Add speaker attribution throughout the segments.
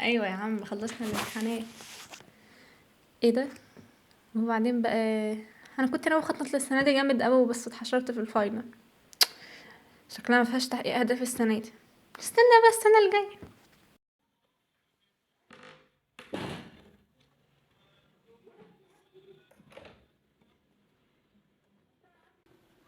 Speaker 1: ايوه يا عم، خلصنا الامتحانات. ايه ده؟ وبعدين بقى انا كنت ناوي اخطط للسنة دي جامد قوي، بس اتحشرت في ال final. شكلها ما فيهاش تحقيق اهداف السنة دي. استنى بقى السنة الجاية.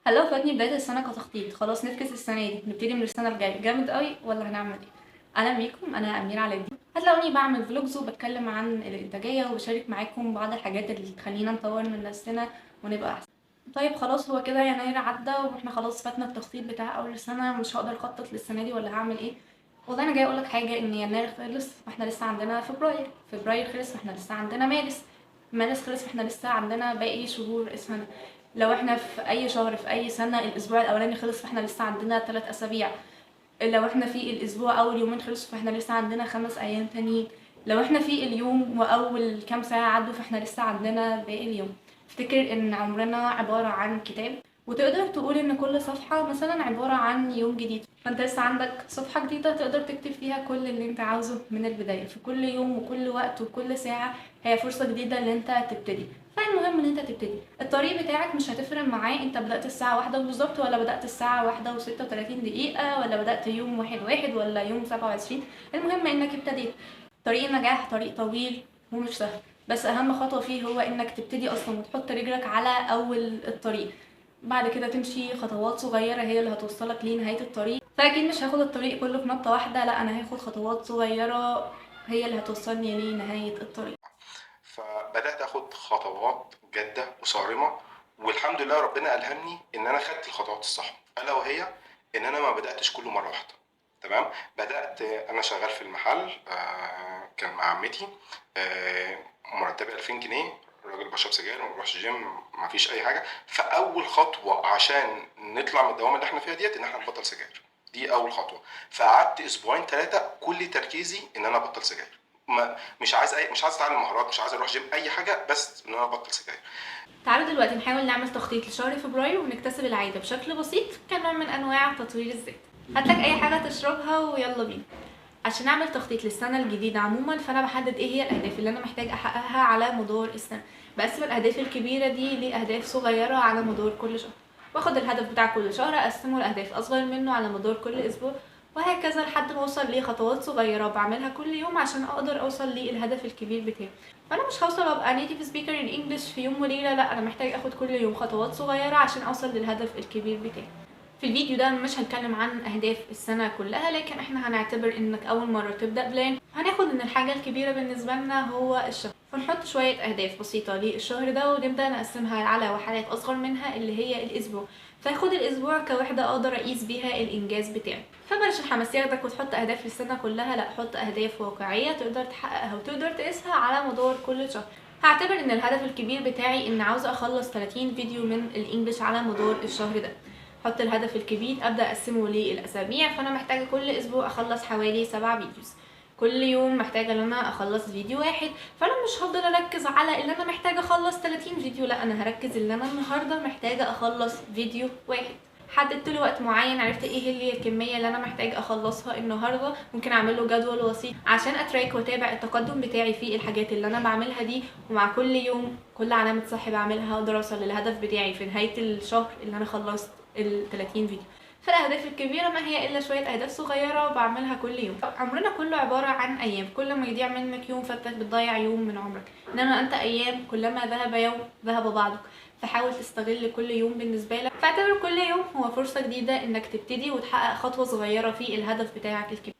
Speaker 1: هل لو فاتني بداية السنة كتخطيط خلاص نفكس السنة دي، نبتدي من السنة الجاية جامد قوي، ولا هنعمل ايه؟ اهلا بيكم، انا اميره علاء الدين. هتلاقوني بعمل vlogs وبتكلم عن الانتاجية وبشارك معاكم بعض الحاجات اللي تخلينا نطور من نفسنا ونبقى احسن. طيب خلاص، هو كده يناير عدى واحنا خلاص فاتنا التخطيط بتاع اول السنة، مش هقدر اخطط للسنة دي ولا هعمل ايه. والله انا جاية اقول لك حاجة، ان يناير خلص واحنا لسه عندنا فبراير، فبراير خلص واحنا لسه عندنا مارس، مارس خلص واحنا لسه عندنا باقي شهور السنة. لو احنا في اي شهر في اي سنة الاسبوع الاولاني خلص فاحنا لسه عندنا 3 اسابيع. لو احنا في الاسبوع اول يومين خلصوا فاحنا لسه عندنا 5 ايام تانيين. لو احنا في اليوم واول كام ساعة عدوا فاحنا لسه عندنا باقي اليوم. افتكر ان عمرنا عبارة عن كتاب، وتقدر تقول ان كل صفحة مثلا عبارة عن يوم جديد، فانت لسه عندك صفحة جديدة تقدر تكتب فيها كل اللي انت عاوزه من البداية. في كل يوم وكل وقت وكل ساعة هي فرصة جديدة ان انت تبتدي. فالمهم ان انت تبتدي. الطريق بتاعك مش هتفرق معاه انت بدأت الساعة 1 بالظبط، ولا بدأت الساعة 1:36، ولا بدأت يوم 1/1، ولا يوم 27. المهم انك ابتديت. طريق النجاح طريق طويل ومش سهل، بس اهم خطوة فيه هو انك تبتدي اصلا وتحط رجلك على اول الطريق. بعد كده تمشي خطوات صغيرة هي اللي هتوصلك لنهاية الطريق. فاكيد مش هاخد الطريق كله في نطة واحدة، لا انا هاخد خطوات صغيرة هي اللي هتوصلني لنهاية الطريق.
Speaker 2: فبدأت اخد خطوات جادة وصارمة، والحمد لله ربنا ألهمني ان انا خدت الخطوات الصح، الا وهي ان انا ما بدأتش كله مرة واحدة. تمام، بدأت انا شغال في المحل، كان مع عمتي، مرتبي 2000 جنيه، راجل بشرب سجاير، ما بروحش جيم، ما فيش اي حاجة. فاول خطوة عشان نطلع من الدوامة اللي احنا فيها ديت ان احنا نبطل سجاير، دي اول خطوة. فقعدت اسبوعين 3 كل تركيزي ان انا ابطل سجاير، ما مش عايز اي، مش عايز اتعلم مهارات، مش عايز اروح جيم، اي حاجة، بس ان انا ابطل سجاير.
Speaker 1: تعالوا دلوقتي نحاول نعمل تخطيط لشهر فبراير ونكتسب العادة بشكل بسيط كنوع من انواع تطوير الذات. هاتلك اي حاجة تشربها ويلا بينا. عشان اعمل تخطيط للسنة الجديدة عموما، فانا بحدد ايه هي الاهداف اللي انا محتاج احققها على مدار السنة. بقسم الاهداف الكبيرة دي لاهداف صغيرة على مدار كل شهر، واخد الهدف بتاع كل شهر اقسمه لاهداف اصغر منه على مدار كل اسبوع، وهكذا لحد ما اوصل لخطوات صغيرة بعملها كل يوم عشان اقدر اوصل للهدف الكبير بتاعي. فانا مش هوصل ابقى native speaker in English في يوم وليلة، لا انا محتاج اخد كل يوم خطوات صغيرة عشان اوصل للهدف الكبير بتاعي. في الفيديو ده مش هنتكلم عن اهداف السنة كلها، لكن احنا هنعتبر انك اول مرة تبدا plan، هناخد ان الحاجة الكبيرة بالنسبة لنا هو الشهر، فنحط شوية اهداف بسيطة للشهر ده ونبدا نقسمها على وحدات اصغر منها اللي هي الاسبوع. فاخد الاسبوع كوحده اقدر اقيس بيها الانجاز بتاعي. فبلاش الحماس ياخدك وتحط اهداف للسنة كلها، لا حط اهداف واقعية تقدر تحققها وتقدر تقيسها على مدار كل شهر. هعتبر ان الهدف الكبير بتاعي ان عاوزه اخلص 30 فيديو من ال English على مدار الشهر ده. حط الهدف الكبير ابدا اقسمه للاسابيع، فانا محتاجه كل اسبوع اخلص حوالي 7 videos، كل يوم محتاجه ان انا اخلص فيديو واحد. فانا مش هفضل اركز على ان انا محتاجه اخلص 30 فيديو، لا انا هركز ان انا النهارده محتاجه اخلص فيديو واحد. حددت له وقت معين، عرفت ايه هي الكمية اللي انا محتاج اخلصها النهارده، ممكن اعمل له جدول بسيط عشان ا track واتابع التقدم بتاعي في الحاجات اللي انا بعملها دي، ومع كل يوم كل علامة صح بعملها اقدر اوصل للهدف بتاعي في نهاية الشهر اللي انا خلصت ال 30 فيديو. فالاهداف الكبيرة ما هي الا شوية اهداف صغيرة بعملها كل يوم. عمرنا كله عبارة عن ايام، كل ما يضيع منك يوم فانت بتضيع يوم من عمرك، انما انت ايام كلما ذهب يوم ذهب بعضك. فحاول تستغل كل يوم بالنسبة لك، فاعتبر كل يوم هو فرصة جديدة انك تبتدي وتحقق خطوة صغيرة في الهدف بتاعك الكبير.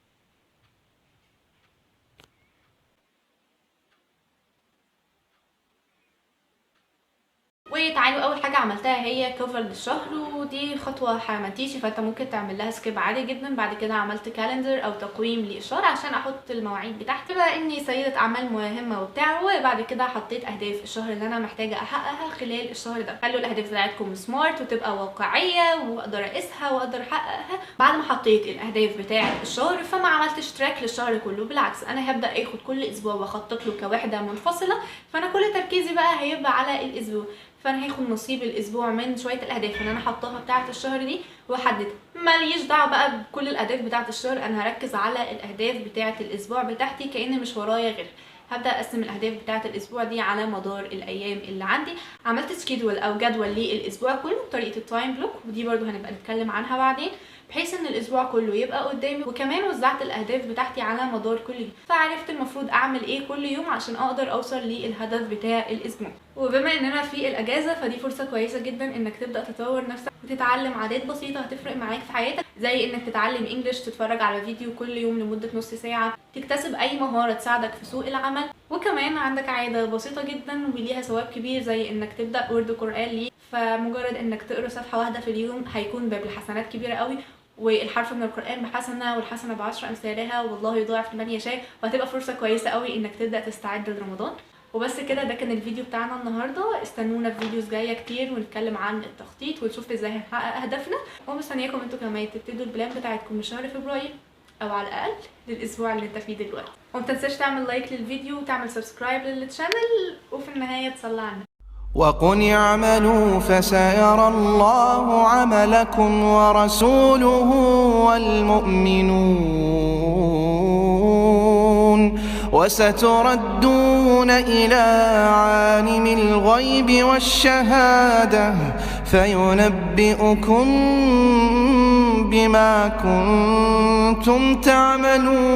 Speaker 1: وتعالوا اول حاجة عملتها هي cover للشهر، ودي خطوة حماتيشي فانت ممكن تعمل لها skip عادي جدا. بعد كده عملت calendar او تقويم للشهر عشان احط المواعيد بتاعتي بما اني سيده اعمال مهمة وبتاع. وبعد كده حطيت اهداف الشهر اللي انا محتاجه احققها خلال الشهر ده. خلوا الاهداف بتاعتكم smart وتبقى واقعية واقدر اقيسها واقدر احققها. بعد ما حطيت الاهداف بتاعه الشهر فما عملتش track للشهر كله، بالعكس انا هبدا اخد كل اسبوع واخطط له كوحده منفصلة، فانا كل تركيزي بقى هيبقى على الاسبوع. فانا هاخد نصيب الاسبوع من شوية الاهداف اللي انا حطاها بتاعه الشهر دي واحددها. ماليش دعوه بقى بكل الاهداف بتاعه الشهر، انا هركز على الاهداف بتاعه الاسبوع بتاعتي كأن مش ورايا غيرها. هبدا اقسم الاهداف بتاعه الاسبوع دي على مدار الايام اللي عندي. عملت schedule او جدول للاسبوع كله بطريقة ال time block، ودي برضو هنبقى نتكلم عنها بعدين، بحيث ان الاسبوع كله يبقى قدامي. وكمان وزعت الاهداف بتاعتي على مدار كل يوم، فعرفت المفروض اعمل ايه كل يوم عشان اقدر اوصل للهدف بتاع الاسبوع. وبما اننا في الاجازة فدي فرصة كويسة جدا انك تبدا تطور نفسك وتتعلم عادات بسيطة هتفرق معاك في حياتك، زي انك تتعلم English، تتفرج على فيديو كل يوم لمدة نص ساعة، تكتسب اي مهارة تساعدك في سوق العمل. وكمان عندك عادة بسيطة جدا وليها ثواب كبير، زي انك تبدا ورد قران ليك، فمجرد انك تقرا صفحة واحدة في اليوم هيكون باب الحسنات كبيرة قوي، والحرف من القرآن بحسنة والحسنة ب10 أمثالها والله يضاعف لمن يشاء. وهتبقى فرصة كويسة قوي انك تبدأ تستعد لرمضان. وبس كده، ده كان الفيديو بتاعنا النهاردة. استنونا في videos جاية كتير ونتكلم عن التخطيط ونشوف ازاي هنحقق أهدافنا. ومستنياكم انتوا كمان تبتدوا ال plan بتاعتكم من شهر فبراير او على الأقل للأسبوع اللي انت فيه دلوقتي. ومتنساش تعمل like للفيديو وتعمل subscribe لل channel، وفي النهاية تصلي على النبي.
Speaker 3: وقل اعملوا فسيرى الله عملكم ورسوله والمؤمنون وستردون إلى عالم الغيب والشهادة فينبئكم بما كنتم تعملون.